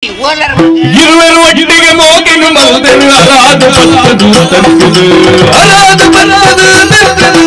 ಇರುವರು ಒಟ್ಟಿಗೆ ಮೋಗಿನು ಮಲ್ದೆನು ಅರಾದು ಬತ್ತದು ತರ್ತದು ಅರಾದು ಬತ್ತದು ತರ್ತದು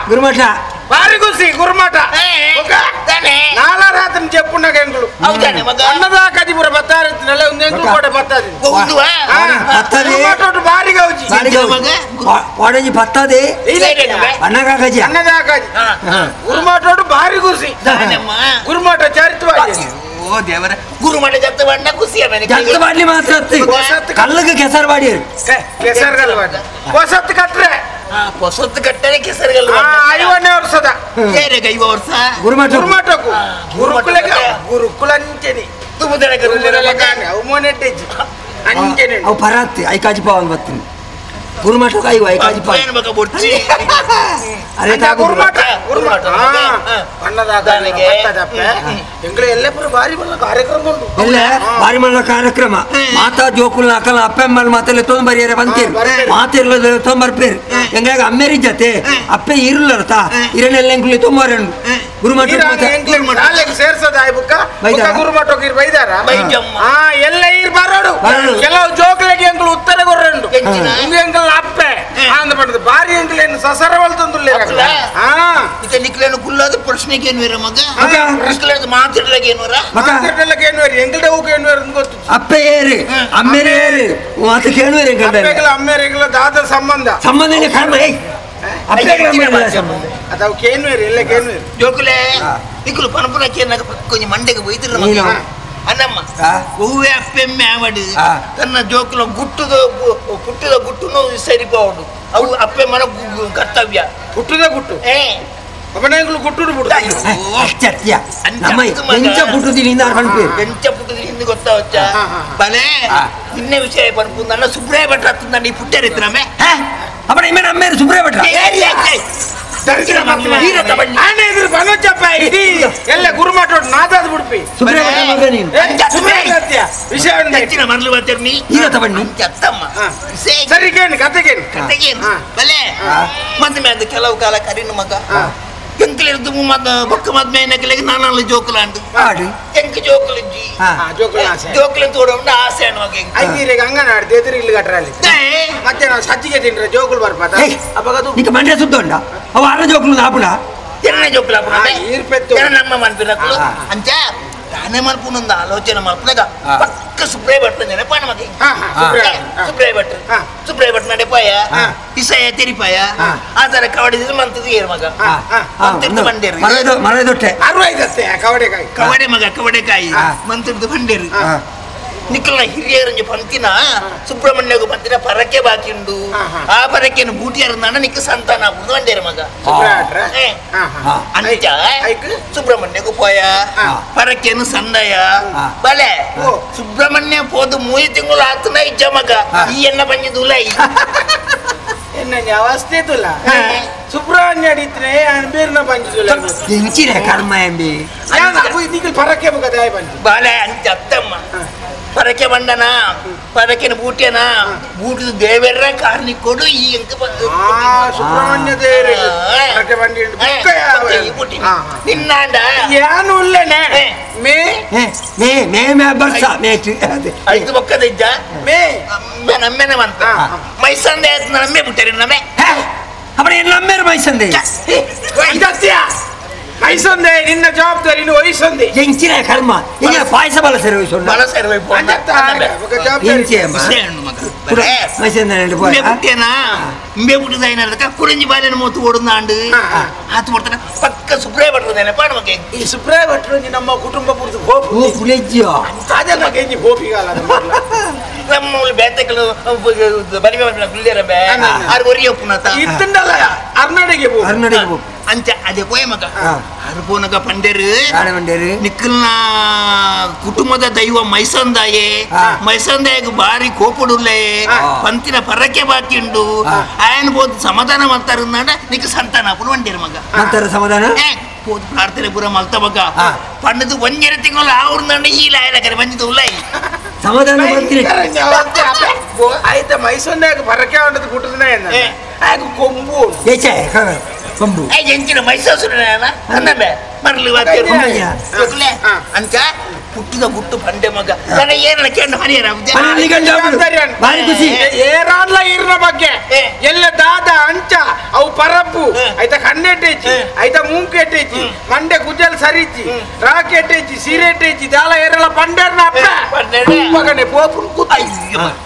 ಗುರುಮಠ ಭಾರಿ ಖುಷಿ ಗುರುಮಠ ನಾಲ ರಾತ್ರಿ చెప్పున్నాక ఎంకులు అన్నదాకా అది పుర బత్తారెత్తినలే ఉంది ఎంకులు కూడా బత్తాది గురుమఠ భారీగా వచ్చి వాడేజీ బత్తాది అన్నదాకాజీ అన్నదాకాజీ గురుమఠోడు భారీ ఖుషి గురుమఠ చరిత్ర ಓ ದೇವರ ಗುರುಮಠ ಜತ್ತವಾಡಿನ ಖುಷಿ ಜತ್ತವಾಡ್ಲಿ ಮಾತ್ರ ಕಲ್ಲಗೆ ಕೆಸರು ವಾಡಿಯರು ಕೆಸರುಗಲ್ಲು ಹೊಸತ್ತು ಕಟ್ರೆ ಹೊಸತ್ತು ಕಟ್ಟರೆ ಕೆಸರುಗಲ್ಲು ಐವನೇ ವರ್ಷದ ಐವ ವರ್ಷ ಗುರುಮಠ ಗುರುಮಠಕ್ಕೂ ಗುರುಕುಲಕ್ಕೆ ಗುರುಕುಲ ಅಂಚೆನಿ ಅವಮಾನೆಟ್ಟೆಜ್ಜಿ ಅಂಚೆನೆ ಅವು ಪರಾತ್ತಿ I ಕಾಜಿ ಪಾವನ್ ಬರ್ತೀನಿ ಗುರುಮಠಕ್ಕೆ ಐವ I ಕಾಜಿ ಪಾವ ಅರೆ ಗುರುಮಠ ಗುರುಮಠ ಎಲ್ಲ ಬಾರಿ ಮಲ್ಲ ಕಾರ್ಯಕ್ರಮ ಮಾತಾ ಜೋಕುಲ್ ಹಾಕಲ್ಲ ಅಪ್ಪೆಮ್ಮಲ್ ಮಾತೆಲ್ಲ ತೊಂಬರಿಯರೆ ಬಂತೀರು ಮಾತಿರ್ಲ ತೊಂಬರ್ಪೇರು ಎಂಗಾಗ ಅಮ್ಮೇರಿ ಜೊತೆ ಅಪ್ಪೆ ಇರುಲ್ಲರ್ತ ಇರನೆಲ್ಲ ಎಂಕುಲಿ ತೊಂಬರಣ್ಣು ಗುರುಮಠ ಗುರುಮಠ ಬೈದಾರ ಎಲ್ಲ ಇರ್ ಬರೋಡು ಕೆಲವು ಜೋಕುಲಿಗೆ ಎಂಕುಲು ಉತ್ತರ ಕೊರ್ರಂಡು ಎಂಕಲ್ ಅಪ್ಪೆ ಅಂದ ಪಡೆದು ಬಾರಿ ಎಂಕುಲೇನು ಸಸರ ಬಲ್ತಂದುಲ್ಲ ನಿಕ್ಲೇನು ಕುಲ್ಲಾದ ಪ್ರಶ್ನೆಗೆ ಏನು ಮಗ ಪ್ರಶ್ನೆ ಮಾತಿಡ್ಲಾಗ ಏನುವರ ಮಾತಿಡ್ಲಾಗ ಏನುವರಿ ಎಂಕಲ್ಡ ಹೋಗಿ ಏನುವರ ಅಂತ ಗೊತ್ತು ಅಪ್ಪೆ ಏರು ಅಮ್ಮೇರೆ ಏರು ಮಾತು ಕೇಳುವರಿ ಎಂಕಲ್ಡ ಅಮ್ಮೇರೆ ಎಂಕಲ ದಾದ ಸಂಬಂಧ ಸಂಬಂಧ ಕರ್ಮ ಅದಾವು ಕೇನುವೇರಿ ಎಲ್ಲ ಕೇನುವೇರಿ ಜೋಕುಲೆ ನಿಕ್ಕುಲು ಪನಪುನ ಕೇನಾಗ ಕೊಂಚ ಮಂಡೆಗೆ ಹೋಯ್ತಿರ ಮಗ ಅನ್ನಮ್ಮ ಹೂವೆ ಅಪ್ಪೆಮ್ಮೆ ಆವಡು ತನ್ನ ಜೋಕುಲ ಗುಟ್ಟುದ ಪುಟ್ಟದ ಗುಟ್ಟುನು ಸರಿಪೋಡು ಅವು ಅಪ್ಪೆಮ್ಮನ ಕರ್ತವ್ಯ ಪುಟ್ಟದ ಗುಟ್ಟು ಅಪ್ಪನೆಗಳು ಗುಟ್ಟುಡು ಬಿಡು ಅಷ್ಟತ್ಯ ನಮ್ಮ ಎಂಚ ಪುಟ್ಟುದಿನಿಂದ ಅರ್ಪಣೆ ಎಂಚ ಪುಟ್ಟುದಿನಿಂದ ಗೊತ್ತಾವಚ್ಚ ಬಲೆ ನಿನ್ನೆ ವಿಷಯ ಪನ್ಪುಂದಣ್ಣ ಸುಬ್ರಾಯ ಭಟ್ರ ಹತ್ತಂದ ನೀ ಪುಟ್ಟರಿತ್ರಮೆ ಅಪ್ಪಣ ಇಮ್ಮೇನೆ ಅಮ್ಮೇರು ಸುಬ್ರಾಯ ಭಟ್ರ ಎಲ್ಲ ಗುರುಮಠ ನಾದಾದ ಬಿಡ್ಪಿ ಸರಿ ಕೇಳಿ ಕತೆಗೇನು ಕತೆಗೇನು ಬಲೆ ಮದ್ಮೆ ಅದು ಕೆಲವು ಕಾಲ ಕರಿನ ಮಗ ಎಂಕಲಿರ್ದು ಬೊಕ್ಕ ಮದ್ಮೆ ನಕಲಿಗೆ ನಾನಾಳು ಜೋಕುಲಾಂಡು ಎಂಕ ಜೋಕುಲಿಜ್ಜಿ ಜೋಕುಲ ತೋಡ ಆಸೆ ಅನ್ನುವಾಗ ಐದೀರಿಗೆ ಅಂಗನಾಡ್ದು ಎದುರು ಇಲ್ಲಿ ಕಟ್ಟರಲ್ಲಿ ಮತ್ತೆ ನಾವು ಸಜ್ಜಿಗೆ ತಿಂಡ್ರೆ ಜೋಕುಲು ಬರ್ಪಾತ ನಿಕ್ಕ ಮಂಡ್ಯ ಸುದ್ದ ಉಂಡ ಅವ ಅರ ಜೋಕುಲು ನಾಪುಣ ಎರಡನೇ ಜೋಕುಲು ಆಪುಣ ನಮ್ಮ ಮನ್ಪಿನಕುಲು ಅಂಚ ತಾನೇ ಮಲ್ಪುನೊಂದು ಆಲೋಚನೆ ಮಲ್ಪನಾಗ ಪಕ್ಕ ಸುಬ್ರಾಯ ಭಟ್ರ ನೆನಪಾಣ ಮಗ ಸುಬ್ರಾಯ ಭಟ್ರು ಸುಬ್ರಾಯ ಭಟ್ರ ನಡೆಪಾಯ ಇಸಯ ತೆರಿಪಾಯ ಆ ತರ ಕವಡೆ ಮಂತದ ಏರು ಮಗ ಮಂತದ್ದು ಬಂಡೇರು ಮರದೊಟ್ಟೆ ಅರವೈದತ್ತೆ ಕವಡೆಕಾಯಿ ಕವಡೆ ಮಗ ಕವಡೆಕಾಯಿ ಮಂತದ್ದು ಬಂಡೇರು ನಿಕ್ಕಲ್ನ ಹಿರಿಯರಂಜಿ ಪಂತಿನ ಸುಬ್ರಹ್ಮಣ್ಯಗೂ ಪಂತಿನ ಪರಕೆ ಬಾಕಿ ಉಂಡು ಆ ಪರಕೆಯನ್ನು ಬೂಟಿಯಾರಂದಾಣ ನಿಕ್ಕ ಸಂತಾನ ಆಪುಂಡು ಬಂಡೇರು ಮಗ ಅಂಚ ಸುಬ್ರಹ್ಮಣ್ಯಗೂ ಪೋಯ ಪರಕೆಯನ್ನು ಸಂದಯ ಬಲೆ ಸುಬ್ರಹ್ಮಣ್ಯ ಪೋದು ಮೂರು ತಿಂಗಳು ಆತನ ಇಜ್ಜ ಮಗ ಈ ಎನ್ನ ಪಂಜಿ ದುಲೈ ಅವಸ್ಥೆ ತುಲ್ಲ ಸುಬ್ರಹ್ಮಣ್ಯ ಅಡಿತ್ರೆ ಬೇರ್ನ ಪಂಚುಲ್ಲ ಎಂಚಿನ ಕರ್ಮ ಎಂಬಿ ನಿಖಲ್ ಪರಕ್ಕೆ ಮುಖ ಪಂಚು ಬಾಲೆ ಅಂಚ ಅತ್ತಮ್ಮ ಪರಕೆ ಬಂಡನ ಪರಕೆನ ಬೂಟ್ಯನ ಬೂಟದ ದೇವರ ಕಾರ್ನಿಕೊಡು ಈ ಅಂಕ ಸುಬ್ರಹ್ಮಣ್ಯ ದೇವರ ಪರಕೆ ಬಂಡಿ ನಿನ್ನಾಂಡ ಏನು ಉಲ್ಲನೆ ಮೇ ಮೇ ಮೇ ಮೇ ಬರ್ಸ ಮೇ ಐದು ಬೊಕ್ಕದ ಇದ್ದ ಮೇ ನಮ್ಮೆನ ಅಂತ ಮೈಸಂದೆ ಆಯ್ತು ನಮ್ಮೆ ಬಿಟ್ಟರೆ ನಮ್ಮೆ ಅಪ್ಪಣ ನಮ್ಮೇರು ಮೈಸಂದೆ ಮೈಸಂದೆ ನಿನ್ನ ಜವಾಬ್ದಾರಿ ನೀನು ವಹಿಸಂದೆ ಎಂಚಿನ ಕರ್ಮ ಈಗ ಪಾಯಸ ಬಲ ಸರಿ ವಹಿಸೋಣ ಬಲ ಸರಿ ಇಂಬೆ ಪುಟ್ಟಿದ ಕುರಿಂಜಿ ಬಾಲಿನ ಮೂತು ಓಡುಂದಾಂಡು ಆತು ಬರ್ತಾನೆ ಪಕ್ಕ ಸುಬ್ರಾಯ ಭಟ್ರು ನೆನಪಾಣ ಮಗ ಈ ಸುಬ್ರಾಯ ಭಟ್ರು ನಮ್ಮ ಕುಟುಂಬ ಪೂರ್ತಿ ಹೋಪು ಪುಲೆಜ್ಜಿಯೋ ಅದೇ ಮಗ ಇಂಜಿ ಹೋಪಿಗಾಲ ನಮ್ಮ ಬೇತೆಕಲು ಬಲಿಮೆ ಗುಲ್ಲೇರ ಬೇ ಆರು ಒರಿಯ ಪುನತ ಇತ್ತಂಡಲ್ಲ ಅರ್ನಾಡಿಗೆ ಪೋ ಅರ್ನಾಡಿಗೆ ಪೋ ಅಂಚ ಅದೇ ಪೋಯ ಮಗ ಅರು ಪೋನಗ ಪಂಡೇರು ಪಂಡೇರು ನಿಕ್ಕಲ್ನ ಕುಟುಂಬದ ದೈವ ಮೈಸಂದಾಯೆ ಮೈಸಂದಾಯಗ ಬಾರಿ ಕೋಪಡುಲ್ಲೆ ಪಂತಿನ ಪರಕೆ ಬಾಕಿ ಉಂಡು ಆಯನ ಬೋದು ಸಮಾಧಾನ ಮಾಡ್ತಾರ ನಿಕ್ಕ ಸಂತಾನ ಪುನ వండేరు ಮಗ ಮಾಡ್ತಾರ ಸಮಾಧಾನ పోదు ಪ್ರಾರ್ಥನೆ ಪೂರ ಮಲ್ತ ಮಗ ಪಣ್ಣದು ಒಂಜರ ತಿಂಗಳು ಆవుರ್ದಂಡ ಈ ಲಾಯಲಕರೆ ಬಂದಿದ್ದು ಉಲ್ಲೈ ಸಮಾಧಾನ ಬರ್ತೀನಿ ಆಯ್ತ ಮೈಸೂರಿನಾಗ ಪರಕೆ ಉಂಟದ ಕುಟುಂಬ ಆಗ ಕೊಂಬು ಏಚೆ ಕೊಂಬು ಎಂಚಿನ ಮೈಸೂರಿನ ಅನ್ನಬೆ ಮರಲಿ ವಾಕ್ಯ ಅಂಚ ಪುಟ್ಟದ ಗುಟ್ಟು ಪಂಡೆ ಮಗ ನನ್ನ ಏನ ಕೇಂದ್ರ ಹರಿಯರ ಭಾರಿ ಖುಷಿ ಏರಾನ್ಲ ಇರ್ನ ಬಗ್ಗೆ ಎಲ್ಲ ದಾದ ಅಂಚ ಅವು ಪರಪ್ಪು ಆಯ್ತಾ ಕಣ್ಣೆಟ್ಟೇಚಿ ಆಯ್ತಾ ಮೂಂಕೆಟ್ಟೇಚಿ ಮಂಡೆ ಗುಜಲ್ ಸರಿಚಿ ರಾಕೆಟ್ಟೇಚಿ ಸೀರೆಟ್ಟೇಚಿ ದಾಲ ಏರಲ ಪಂಡೇರ್ನ ಅಪ್ಪ ಮಗನೆ ಪೋಪುನ್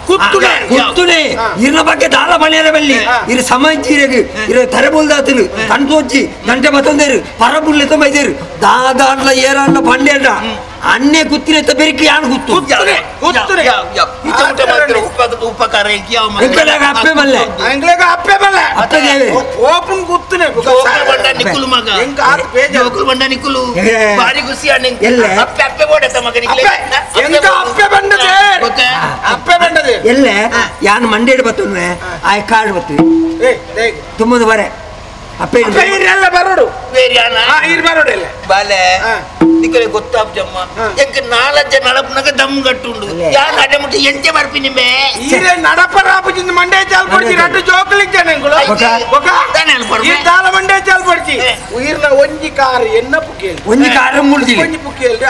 ಕುತ್ತುನೆ ಕುತ್ತುನೆ ಇರ್ನ ಬಗ್ಗೆ ದಾಲ ಪಣಿಯರ ಬಲ್ಲಿ ಇರು ಸಮಾಜೀರೆಗ್ ಇರ ತರಬುಲ್ದಾತಲು ಕಣ್ತೋಚಿ ಗಂಟೆ ಬತ್ತೊಂದೇರು ಪರಬುಲ್ಲೆ ತೊಂಬೈದೇರು ದಾದಾನ್ಲ ಏರಾನ್ಲ ಪಂಡೇರ್ನ ಅನ್ನೆ ಕುತ್ತಿನ ಬೆರಿಕೆ ಯಾನ್ ಗುತ್ತು ಉಪಕಾರ ಅಪ್ಪೆ ಮಲ್ಲೆ ಎಂಗ್ಲೆಗ ಅಪ್ಪೆ ಮಲ್ಲೆ ಅಪ್ಪೆ ದೇವೆ ಓಪನ್ ಗುತ್ತುನೆ ಬಂಡ ನಿಕ್ಕುಲು ಮಗ ಜೋಕುಲು ಬಂಡ ನಿಕ್ಕುಲು ಬಾರಿ ಖುಷಿ ಅಣ್ಣ ಅಪ್ಪೆ ಅಪ್ಪೆ ಬೋಡತ್ತ ಮಗ ನಿಕ್ಕಲೆ ಎಂಕ ಅಪ್ಪೆ ಬಂಡದೆ ಅಪ್ಪೆ ಬಂಡದೆ ಎಲ್ಲೆ ಯಾನ್ ಮಂಡೇಡು ಬತ್ತುನೆ ಆಯ್ ಕಾರ್ಡ್ ಬತ್ತು ತುಂಬದ ಬರೆ ಅಪ್ಪೆ ಎಲ್ಲ ಬರೋಡು ಇರ್ ಬರೋಡು ಎಲ್ಲ ಬಾಲೆ ನಿಕ್ಕಲೆ ಗೊತ್ತಾಪ್ಜಮ್ಮ ಎಂಕ ನಾಲಜ್ಜ ನಡಪನಗ ದಮ್ ಗಟ್ಟುಂಡು ಯಾರು ಅಡ್ಡ ಮುಟ್ಟಿ ಎಂಚೆ ಬರ್ಪಿ ನಿಂಬೆ ಈರೆ ನಡಪರಾಪುಜಿಂದ ಮಂಡೆ ಚಾಲ್ ಪಡ್ಚಿ ರಡ್ಡು ಜೋಕಲಿಜ್ಜ ನೆಂಗುಳು ಒಕ ಈ ದಾಲ ಮಂಡೆ ಚಾಲ್ ಪಡ್ಚಿ ಉಯಿರ್ನ ಒಂಜಿ ಕಾರ್ ಎನ್ನ ಪುಕೇಲ್ ಒಂಜಿ ಕಾರ್ ಮುಡ್ದಿ ಒಂಜಿ ಪುಕೇಲ್ರಿ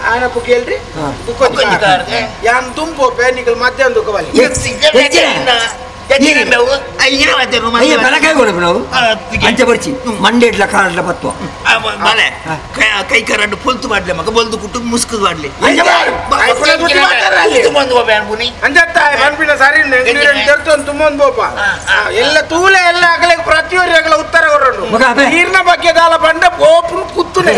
ಆನ ಪುಕೇಲ್ರಿ ಬುಕ್ಕೊಂಜಿ ಕಾರ್ ಯಾನ್ ತುಂಬೋಪೆ ನಿಕಲ್ ಮಧ್ಯಾಹ್ನ ದುಃಖ ಮಂಡೇಡ್ಲ ಕಾಡ್ಲ ಬತ್ವ ಬಾಲೆ ಕೈ ಕರಡು ಪೊಲ್ತು ಮಾಡ್ಲೆ ಮಗ ಬೊಲ್ದು ಕುಟ್ಟು ಮುಸ್ಕು ಮಾಡ್ಲಿ ಸರಿ ತುಂಬೊಂದು ಬೋಪ ಎಲ್ಲ ತೂಲೆ ಎಲ್ಲ ಅಗಲ ಪ್ರತಿಯೊಂದು ಅಗಲ ಉತ್ತರ ಕೊರಡು ನೀರಿನ ಬಗ್ಗೆ ದಾಲ ಬಂಡ ಓಪನ್ ಕುತ್ತುನೆ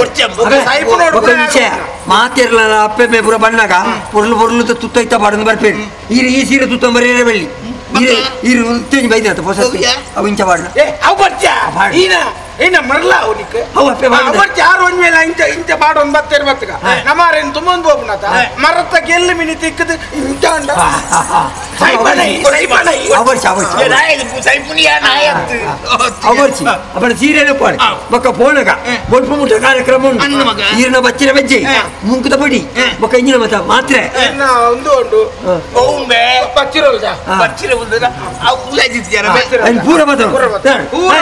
ಮಾತಿರ್ಲ ಅಪ್ಪೆ ಮೇ ಪೂರ ಬಣ್ಣಗ ಪೊರ್ಲು ಪೊರ್ಲು ತುತ್ತೈತ ಬಾಡಂದು ಬರ್ಪೇಡು ಈ ಸೀರೆ ತುತ್ತ ಬರೀ ಬೆಳ್ಳಿ ಇರು ಉತ್ತೇಜ್ ಬೈದ ಪೊಸ ಅವು ಇಂಚ ಬಾಡ್ನ ಏ ಅವು ಬರ್ಚಾ ಈನ ಏನ ಮರಲ ಅವನಿಗೆ ಅವು ಅಪ್ಪೆ ಬಾಡ್ನ ಅವು ಚಾರ್ ಒಂದ್ ಮೇಲೆ ಇಂಚ ಇಂಚ ಬಾಡ ಒಂದ್ ಬತ್ತೇರ್ ಬತ್ತಗ ನಮಾರೇನ್ ತುಂಬೊಂದು ಬೋಪನಾತ ಮರತ್ತ ಗೆಲ್ಲು ಮಿನಿ ತಿಕ್ಕದು ಇಂಚ ಅಂಡ ಸೈಪಣೈ ಸೈಪಣೈ ಅವರ್ಚ ಅವರ್ಚ ಅವರ್ಚಿ ಅಪ್ಪನ ಸೀರೆನ ಪಾಡು ಬೊಕ್ಕ ಪೋಣಗ ಬೊಲ್ಪು ಮುಟ್ಟ ಕಾರ್ಯಕ್ರಮ ಉಂಟು ಈರಿನ ಬಚ್ಚಿನ ಬಜ್ಜೆ ಮುಂಕುದ ಪಡಿ ಬೊಕ್ಕ ಇಂಜಿನ ಮತ ಮಾತ್ರೆ ಒಂದು ಉಂಟು ಬಚ್ಚಿರೋಲ್ದ ಬಚ್ಚಿರೋಲ್ದ ಪೂರ ಬತ್ತ ಪೂರ ಪೂರ.